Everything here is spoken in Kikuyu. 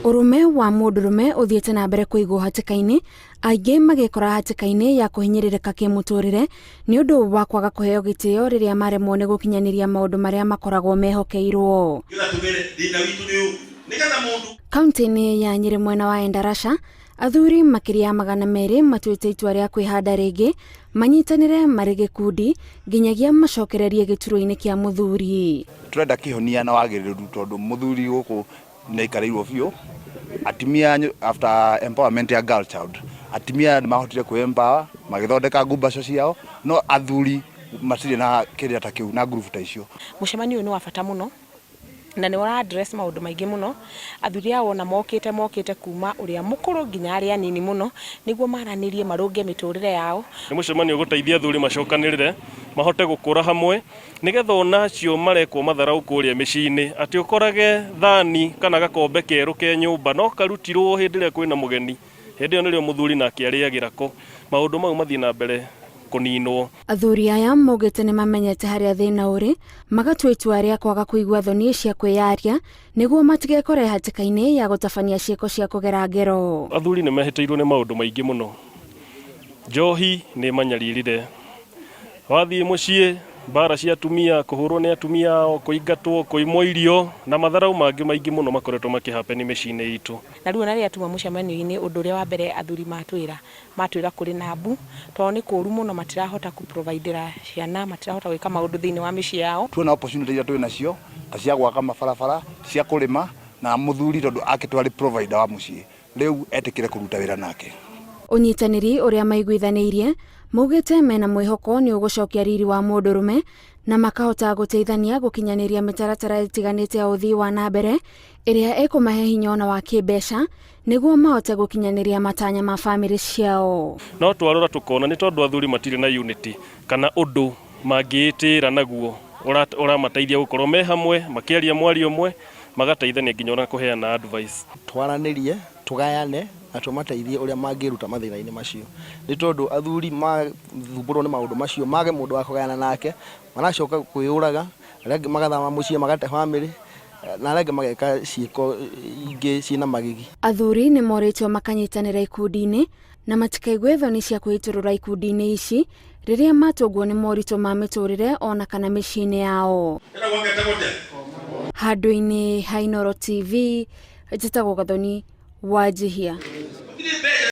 Ũrũme wa mũndũrũme ũthiĩte na mbere kũigwo hatĩka-inĩ, aingĩ magĩkora hatĩka-inĩ ya kũhinyĩrĩrĩka kĩmũtũrĩre nĩ ũndũ wa kwaga kũheo gĩtĩo rĩrĩa maremwo nĩ gũkinyanĩria maũndũ marĩa makoragwo mehokeirwo. Kauntĩ-inĩ ya Nyĩrĩ mwena wa Endarasha, athuri makĩria ya 200 matuĩte itua rĩa kwĩhanda rĩngĩ manyitanĩre marĩ gĩkundi nginyagia macokererie gĩturwa-inĩ kĩa mũthuri. Tũrenda kĩhonia na wagĩrĩru tondũ mũthuri gũkũ nĩ aikarĩirwo biũ. Atumia, after empowerment ya girl child, atumia nĩ mahotire kwĩ empower, magĩthondeka ngumbaco ciao, no athuri matirĩ na kĩrĩa ta kĩu na ngurubu ta icio. Mũcemanio ũyũ nĩ wa bata mũno na nĩ ũra address maũndũ maingĩ mũno. Athuri aya wona mokĩte, mokĩte kuma ũrĩa mũkũrũ nginya arĩa anini mũno, nĩguo maranĩrie marũnge mĩtũrĩre yao. Nĩ mũcemanio ũgũteithia athuri macokanĩrĩre, mahote gũkũra hamwe, nĩgetha ona acio marekwo matharau kũrĩa mĩciĩ-inĩ, atĩ ũkorage thani kana gakombe kerũ ke nyũmba no karutirwo hĩndĩ ĩrĩa kwĩna mũgeni, hĩndĩ ĩyo nĩrĩo mũthuri nake arĩagĩra ko. Maũndũ mau mathiĩ na mbere kũninwo. Athuri aya maugĩte nĩ mamenyete harĩa thĩna ũrĩ, magatua itua rĩa kwaga kũigua thoni cia kwĩyaria nĩguo matigekore hatĩka-inĩ ya gũtabania ciĩko cia kũgera ngero. Athuri nĩ mehĩtĩirwo nĩ maũndũ maingĩ mũno. Njohi nĩ ĩmanyaririre. Wathiĩ mũciĩ, mbara cia atumia, kũhũrwo nĩ atumia ao, kũingatwo, kũimwo irio na matharau mangĩ maingĩ mũno makoretwo makĩ happen mĩciĩ-inĩ itũ. Na rĩu ona rĩrĩa tuma mũcemanio-inĩ, ũndũ ũrĩa wa mbere athuri matwĩra, matwĩra kũrĩ na mbu, tondũ nĩ kũru mũno, matirahota kũ provide ciana, matirahota gwĩka maũndũ thĩinĩ wa mĩciĩ yao. Tuona opportunity iria twĩ nacio ta cia gwaka mabarabara, cia kũrĩma, na mũthuri tondũ akĩtwo arĩ provider wa mũciĩ, rĩu etĩkĩre kũruta wĩra nake. Ũnyitanĩri ũrĩa maiguithanĩirie maugĩte mena mwĩhoko nĩ ũgũcokia riri wa mũndũrũme na makahota gũteithania gũkinyanĩria mĩtaratara ĩtiganĩte ya ũthii wa na mbere ĩrĩa ĩkũmahe hinya ona wa kĩmbeca nĩguo mahote gũkinyanĩria matanya ma bamĩrĩ ciao. No twarora tũkona nĩ tondũ athuri matirĩ na unity kana ũndũ mangĩĩtĩĩra naguo ũramateithia gũkorwo me hamwe makĩaria mwario ũmwe, magateithania nginya ona kũheana advice. Twaranĩrie, tũgayane na tũmateithie ũrĩa mangĩruta mathĩna-inĩ macio, nĩ tondũ athuri mathumbũrwo nĩ maũndũ macio, mage mũndũ wa kũgayana nake, maracoka kwĩyũraga, arĩa angĩ magathama mũciĩ magate bamĩrĩ, na arĩa angĩ mageka ciĩko ingĩ ciĩna magigi. Athuri nĩ morĩtio makanyitanĩra ikundi-inĩ na matikaigue thoni cia kwĩitũrũra ikundi-inĩ ici rĩrĩa matũngwo nĩ moritũ ma mĩtũrĩre ona kana mĩciĩ-inĩ yao. Handũ-inĩ ha Inooro TV, njĩtagwo Gathoni Wanjihia.